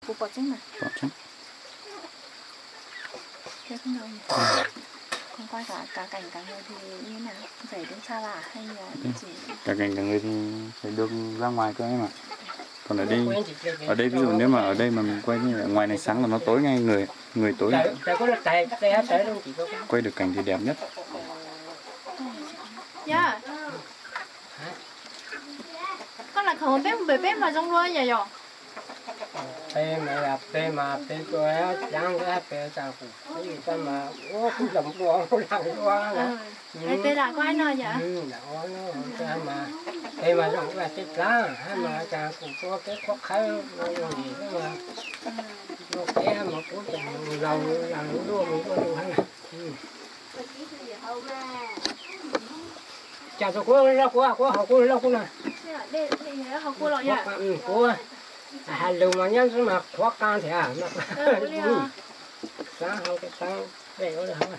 Kuv pom tseeb mas. Pom tseeb. Ces kuv nqa, kuv nqa kav, kav keem keev li, ntxim ntxhab las haj yam ntxim. Kav keem keev li, ces dua lab ngoài koj mas. Còn ở đây, ở đây ví dụ nếu mà ở đây mà mình quay như ở ngoài này sáng là nó tối ngay, người, người tối. Quay được cảnh thì đẹp nhất. Yog, koj lam khoom peb mus pem peb mas zoo dua yom yom. Peb mas yog peb mas peb tuaj caav peb tas kuv kuv tas mas ua kuv zom dua ua lam dua na. Peb lam kuj no yom. Peb mas zoo ua tej plaab hab mas tas kuv tuaj peb qhuab qhawb ua ua ntawd mas, ua peb mas kuv tas laus laus luaj mus luaj lug hab na. Cas txug kuv log kuv, kuv haus kuv log kuv na. Kuv has lug mas nyob ntawd mas qhuav qaa thiab. Xav hau tej taab dej ua li hov.